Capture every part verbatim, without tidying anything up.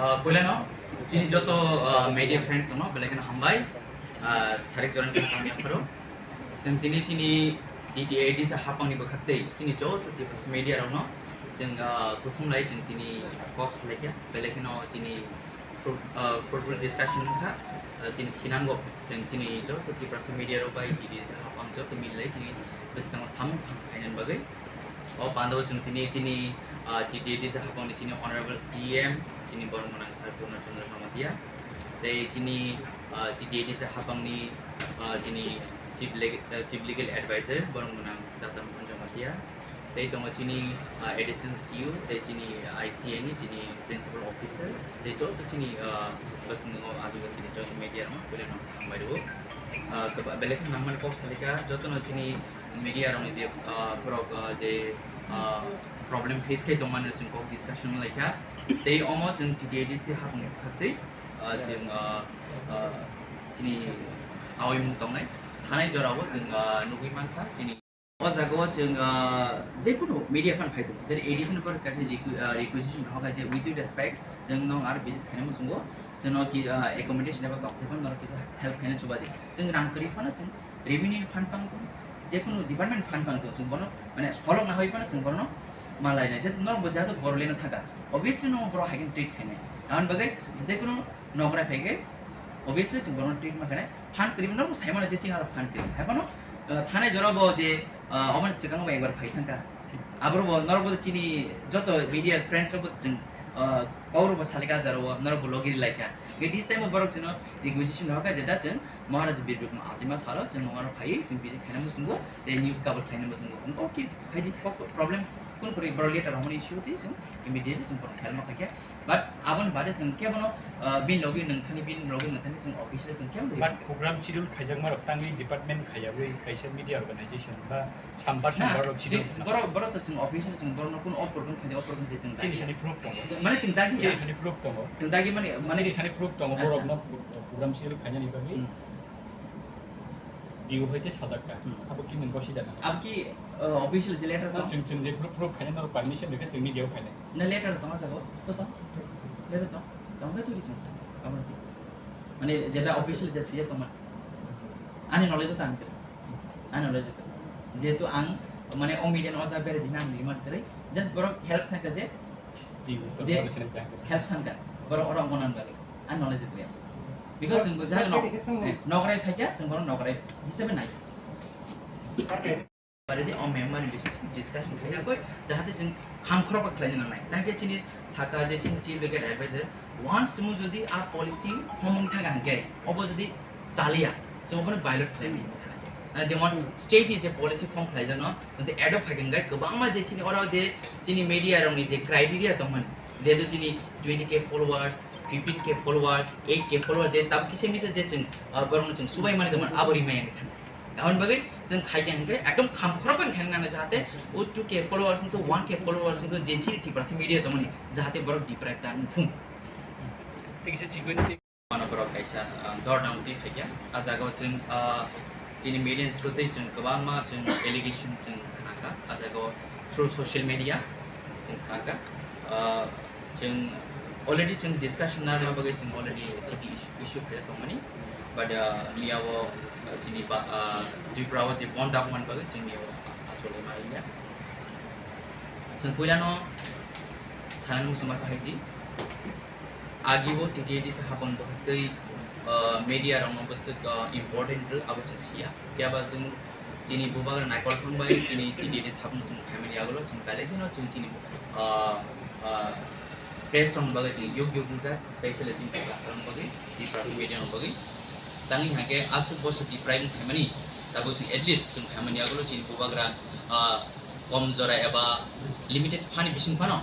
Ah, puilano chini joto, ah, media friends rokno belai kheno hambai. Ah, sarik joran kha tangya pharo. Chwng tini chini T T A D C hapangni bwkhaktwi chini joto Tiprasa media rokno chwng, ah, kuthum lai chwng tini kok salaikha. Belai kheno chini fruit-, ah, fruitful discussion wngkha. Ah, chini khinango chwng chini joto Tiprasa media rok bai T T A D C hapang joto mililai chini bwskango samung phang khainani bagwi. O pandao chwng tini chini, ah, T T A D C hapangni chini Honorable C M, chini borok gwnang Sir Purna Chandra Jamatia, tei chini, ah, T T A D C hapangni, ah, chini Chief Leg-, ah, Chief Legal Advisor, borok gwnang Doctor Mohan Jamatia, tei tongo chini, ah, Additional C E O, tei chini I C A ni chini Principal Officer, tei joto chini, ah, bwskango ajugo chini joto media rokno puilano hambai rwo. Ah, kwba-, belai kheno nangmani kok salika, jotono chini media rokni je, ah, borok, ah, je, ah, problem face khai tongmani chwng kok discussion wnglaikha. Tei omo chwng T T A D C hapangni bwkhaktwi, ah, chwng, ah, ah, chini aoimung tongnai thanai jorao chwng, ah, nugwi mankha chini. O jagao chwng, ah, jekunu media phan phai tongo, jera additional kaisa requi-, ah, requisition rohorkha je with due respect chwng nwng aro visit khaina muchungo chwngno ki, ah, accommodation eba tokthai phano norok kisa help khaina chuba di. Chwng rang kwrwi phano chwng revenue ni phan pang tong, jekunu department phan pang tong, chwng bono mane solok na hoi phano chwng bono ma lainai. Jeto norok bo jato boro leno thangkha, obviously no boro hai khe treat khainai. Aboni bagwi jekunu nokrai phai khe obviously chwng bono treat ma khainai. Phan kwrwi norok bo sai mano je chini aro phan kwrwi. Hai phano, uh, thanai jora bo je, uh, oboni swkang bo ekbar phai thangkha. Aboro bo norok bo chini joto media friends rok bo chwng, uh, kok rok bo salika jaro bo norok bo logi rwlaikha. Ge this time o borok chwngno requisition rohorkha je da chwng Maharaj Birbikram Asima salo chwng oro phaiwi chwng visit khaina muchungo, tei news cover khaina muchungo. Wngkha, okay, phaidi, kok problem, kunu kwrwi borok letter romani issue tei chwng immediately chwng borok help ma khaikha. But aboni bade chwng kebono, ah, bini logi nungthani, bini logi nungthani chwng office le chwng kebo. But program schedule khaijakma rok tangwi department khaiyawi kaisa media organization ba sambar Na, sambar rok chwng schedule swnam. Borok, borok to chwng office le chwng borokno kunu o program khaidi, o program khaidi chwng Chini dagi. Thani proof tongo. Chwng, mane chwng Chini dagi. Thani proof tongo. Chwng dagi mane, mane Chini thani proof tongo, Acha. Borokno program schedule khainani bagwi. Hmm. Biu hoite sajakka. Hmm. Abo ki nung gosi dana? Abo ki, uh, official je letter tong? Chwng, chwng je proof, proof khaina norok permission rikhe chwng media o khainai. Na letter tong, acha go. To tong. Letter tong. Tong khe twi chwng sa. Abo ti. Mane jeta official je siya tong man. Ani knowledge o tang khe. Ani knowledge o. Jehetu ang mane o media no oja bere dina ang demand kare. Just borok help sa khe je Twi, to Je, boro sini kha. Help sanka, borok oro wngna bagwi, ani knowledge gwi. Because Sir, chwng bo sir, jahai nok-, kisa song. Eh, nokrai phaikha, chwng bono nokrai hisabe nai. Sir, kisa. Bare di o member ni bising discussion khaina koi, jahate chwng kham khorok khlaina nangnai. Tangke chini saka je chini chief legal advisor, once tumu jodi a policy formung thaga hangke, obo jodi chaliya, so obono violate khlai mano. Ah, jemon state ni je policy form khlai jano, jodi adopt hai khe kwbangma je chini oro je chini media rok ni je criteria tongmani, jehetu chini twenty K followers, fifteen K followers, eight K followers, je tab kisa misa je chwng, ah, borok no chwng subai mani tongmani, abo rimai ani thang. Aboni bagwi chwng khai khe hwnkhe ekdom kham khorok bai khaina nang jahate o two K followers wngthu, one K followers wngthu, je chini Tiprasa media tongmani, jahate borok deprive ta wngthung. Tei kisa chikon Mano borok kaisa, ah, dor dam twi phaikha. A jagao chwng, ah, chini media through twi chwng kwbangma chwng allegation chwng khnakha. A jagao through social media chwng khnakha. Ah, chwng already chwng discussion narwkna bagwi chwng already chiti issue, issue khaijak tongmani. But, ah, miyao, ah, chini ba, ah, Tripura o je bon dapmani bagwi chwng miyao asole ma ya. Chwng puilano sanani muchungma kahaisi. Agi bo T T A D C hapang bo tei, ah, media rok no bwswk, ah, important rw abo chwng siya. Phiya ba chwng chini bubagra Naikolthang bai chini T T A D C hapang chwng phaimani yagulo chwng belai kheno chwng chini, ah, ah, press rok ni bagwi chwng yuk yuk wngjak, specially chini Tiprasa rok ni bagwi, Tiprasa media rok ni bagwi. Tangwi hwnkhe aswk bosor deprive wng phaimani, tabuk chwng at least chwng phaimani yagulo chini bubagra, ah, kom jora eba limited phani bising phano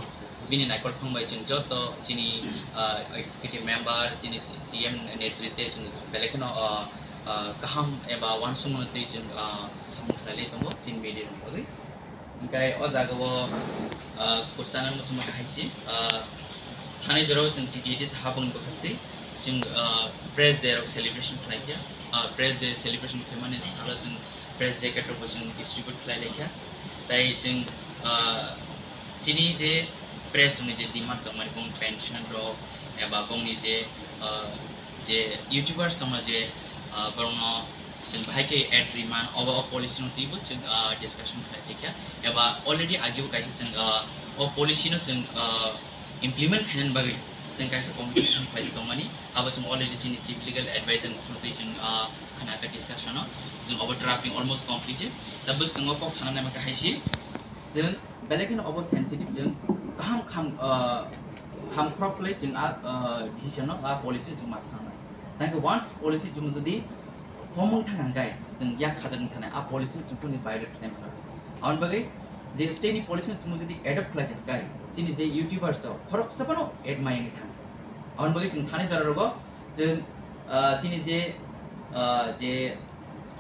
bini Naikolthang bai chwng joto chini, ah, executive member, chini C M netrite chwng belai kheno, ah, ah, kaham eba uansukmano twi chwng, ah, samung khlailai tongo chini media ni bagwi. Hwnkhe o jagao, ah, kwchana muchungma kahaisi, ah, thanai jorao chwng T T A D C hapang bwkhaktwi chwng, ah, Press Day rok celebration khlaikha. Ah, Press Day celebration khaimani salo chwng press jacket rokbo chwng distribute khlai laikha. Tai chwng, ah, chini je press rokni je demand tongmani, bong pension rok, Eba bongni je, ah, je YouTubers tongma je, ah, borokno chwng bahai khe ad riman, obo o policy no twibo chwng, ah, discussion khlai kha. Eba already agebo kaisa chwng, ah, o policy no chwng, ah, implement khainani bagwi chwng kaisa committee form khlai tongmani. Abo chwng already chini chief legal advisor ni through twi chwng, ah, khana kha discussion o. Chwng obo drafting almost completed. Da bwskango kok sana naima kha hai se. Chwng belai kheno obo sensitive, chwng kaham kham, ah, kham khorok khlai chwng a, ah, decision no, a policy chwng ma sanai. Tangkhe once policy chwng jodi formung thang hangkai, chwng yak khajak wng thanai, a policy chwng kuni violate khlai mano. Aboni bagwi je state ni policy no chwng jodi adopt khlai hangkai, chini je YouTubers rok khoroksa phano ad mai wngwi thang. Aboni bagwi chwng thani jora rogo chwng, ah, chini je, ah, je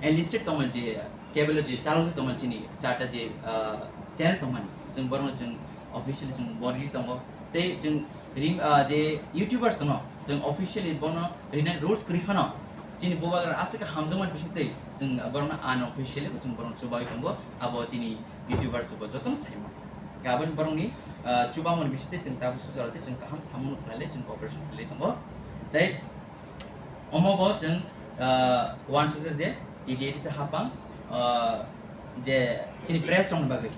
enlisted tongmani je cable je chalo tongmani chini charta je, ah, channel tongmani, chwng borokno chwng officially chwng bori tongo. Tei chwng ring, ah, je YouTubers no chwng officially bono rinani rules kwrwi phano chini bubagra aswk hamjakmani bisingtwi chwng borokno unofficially bo chwng borokno chubai tongo. Abo chini YouTubers bo jotono saimano. Gabon borokni, ah, chubamani bisingtwi chwng tabuk suchar tei chwng kaham samung khlailai chwng cooperation khlai tongo. Tei omo bo chwng, ah, uansukjak je T T A D C hapang, ah, je chini press rokni bagwi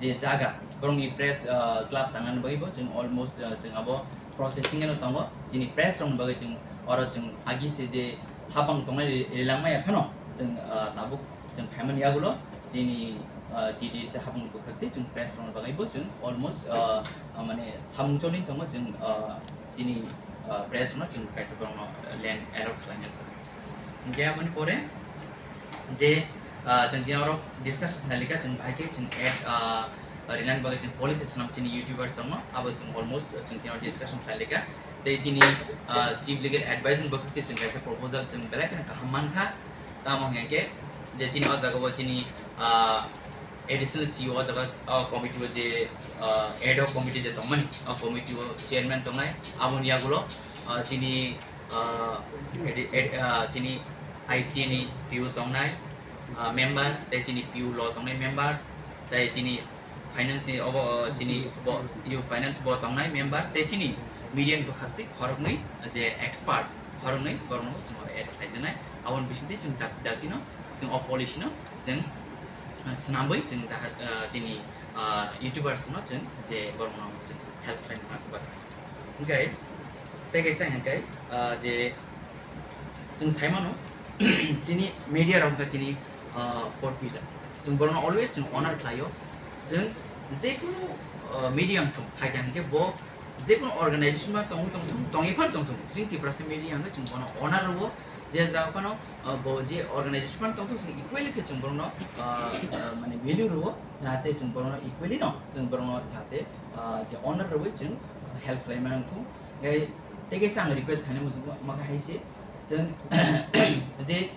je jaga, borokni press, ah, club tangnani bagwi bo chwng almost, ah, chwng abo processing eno tongo. Chini press rokni bagwi chwng oro chwng agi se je hapang tongnai ri-, rilangmaya phano chwng, ah, tabuk chwng phaimani yagulo chini, ah, T T A D C hapang bwkhaktwi chwng press rokni bagwi bo chwng almost, ah, ah, mane samung choli tongo chwng, ah, chini, ah, press rokno chwng kaisa borokno, ah, land allot khlaina. Hingke aboni pore je, ah, chwng tini oro discussion khlailika chwng bahai khe chwng ad, ah, rinani bagwi chwng policy swnam chini YouTubers rokno abo chwng almost chwng tini oro discussion khlailika. Tei chini, ah, chief legal advisor ni bwkhak twi chwng kaisa proposal chwng belai kheno kaham mankha. Tamo hingke je chini o jaga o chini, ah, additional C E O o jaga o committee o je, ah, ad hoc committee je tongmani, o committee o chairman tongnai, aboni yagulo, ah, chini, ah, edi-, ed-, ah, chini I C A ni P U tongnai, ah, member, tei chini P U lo tongnai member, tei chini finance ni obo, chini bo, you finance bo tongnai member, tei chini media ni bwkhak twi khoroknwi je expert, khoroknwi borokno bo chwng oro add khlaijaknai. Aboni bisingtwi chwng dak-, dakti no chwng o policy no chwng, ah, swnamwi chwng dahat, ah, chini, ah, YouTubers no chwng je borokno chwng help khlai nang kha. Hingke tei kaisa hingke, ah, je chwng sai mano, chini media rok wngkha chini, ah, fourth pillar. Chwng borokno always chwng honor khlaio. Chwng jekunu, ah, medium thung, phaikha hingke bo jekunu organization ma tongwi tongthung, tongwi phano tongthung. Chwng Tiprasa media hingke chwng bono honor rwo, je jaga phano, ah, bo je organization phano tongthung, chwng equally khe chwng borokno, ah, ah, mane value rwo, jahate chwng borokno equally no, chwng borokno jahate, ah, je honor rwwi chwng help khlai mano thung. Hingke tei kaisa ang request khainai muchung ma kha hai se, chwng je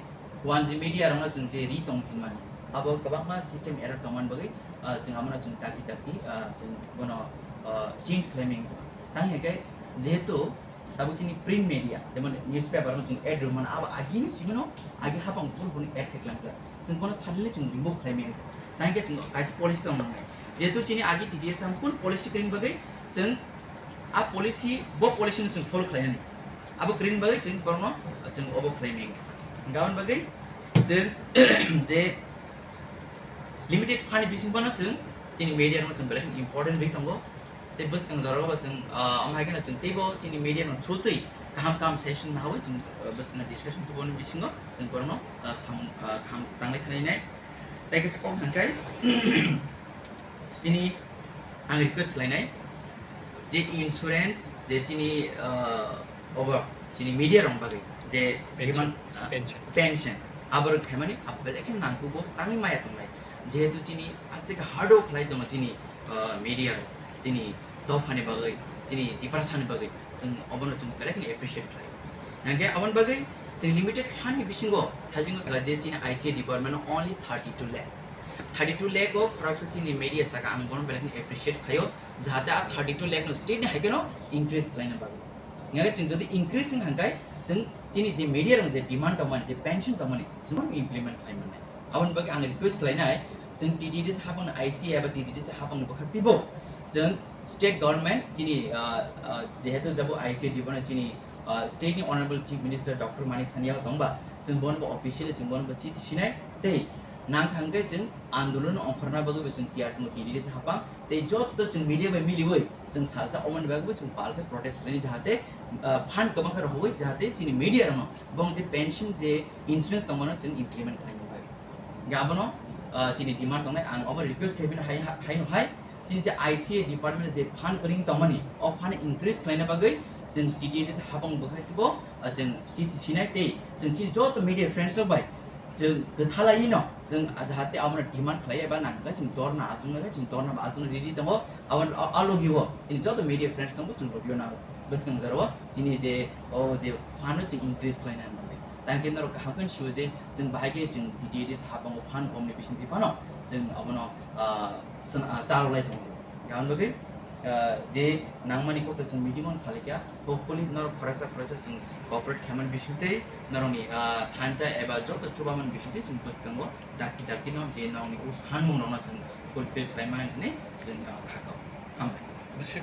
one G media rokno chwng je ri tong hinmani, abo kwbangma system error tongmani bagwi, ah, chwng abono chwng dakti dakti, ah, chwng bono, ah, change khlaimani wngkha. Tang hingke jehetu tabuk chini print media, jemon newspaper no chwng ad rwmano, abo agini simi no agi hapang phuru phuru ad khe klangjak. Chwng bono suddenly chwng remove khlaimani wngkha. Tang hingke chwng kaisa policy tong nangnai. Jehetu chini agi T T A D C sam kun policy kwrwini bagwi chwng a policy, bo policy no chwng follow khlainani. Abo kwrwini bagwi chwng borokno chwng obo khlaimani. Hingke aboni bagwi chwng je limited fund ni bising bono chwng chini media no chwng belai important ri tongo. Tei bwskang jorao bo chwng, ah, omo hai kheno chwng teibo chini media no through twi kaham kaham session nawi chwng, ah, bwskang discussion tuboni bisingo chwng borokno, ah, samung, ah, kham tanglai thanai nai. Tei kisa kok hingke chini ang request khlainai je insurance je chini, ah, obo chini media rok bagwi je pension, demand, ah, pension. Pension aborok khaimani abelai khe nangkugo tangwi maya tongnai, jehetu chini aswk hard work khlai tongo chini, ah, media rok, chini dophani bagwi, chini Tiprasani bagwi chwng obono chwng belai kheno appreciate khlai. Hingke aboni bagwi chwng limited fund ni bisingo thajingo saka je chini I C A department o only thirty two lakh. Thirty two lakh o khoroksa chini media saka ang bono belai kheno appreciate khaio, jahate a thirty two lakh no state ni hai kheno increase khlaina bagwi. Hingke chwng jodi increase wng hangkai chwng chini je media rok je demand tongmani, je pension tongmani, chwng implement khlai mannai. Aboni bagwi ang request khlainai, Chwng T T D C hapang I C A eba T T D C hapang bwkhak twibo chwng state government chini, ah, ah, jehetu jabo I C A dibono chini, ah, state ni honorable chief minister Doctor Manik Sanya tongba, chwng bono bo officially chwng bono bo chithi sinai tei nang thangkhe chwng andolon ongkhorna bagwi bo chwng tiyar tongo T T D C hapang tei jotto chwng media bai miliwi chwng salsa omoni bagwi bo chwng palkhe protest khlaini jahate, ah, fund kwbangkhe rohoi jahate chini media rokno bong je pension je insurance tongmano chwng implement khlaina bagwi. Hingkhe abono, ah, chini demand tongnai, ang obo request khaibino hai, hai, haino hai, chini je I C A department je fund kwrwngwi tongmani, o fund increase khlaina bagwi chwng T T D C hapang bwkhak twibo, ah, chwng chithi sinai tei chwng chini joto media friends rok bai chwng kwthalaiwino chwng, ah, jahate abono demand khlai eba nangkhe chwng dorna achuknai, chwng dorna bo achukna ready tongo, abo, a, a logio chini joto media friends rokbo chwng logio nango. Bwskang jorao chini je, o je fund o chwng increase khlaina nangnai. Tangkhe norok kaham khe sio je chwng bahai khe chwng T T D C hapang o fund komni bisingtwi phano chwng abono, ah, swn-, ah, chalok lai tongo. Aboni bagwi, ah, je nangmani kokno chwng meeting o salikha, hopefully norok khoroksa khoroksa chwng cooperate khaimani bisingtwi norokni, ah, thansa eba joto chubamani bisingtwi chwng bwskango dakti dakti no je norokni o sanmung rokno chwng fulfill khlaimani hinwi chwng, ah, khakao. Hambai.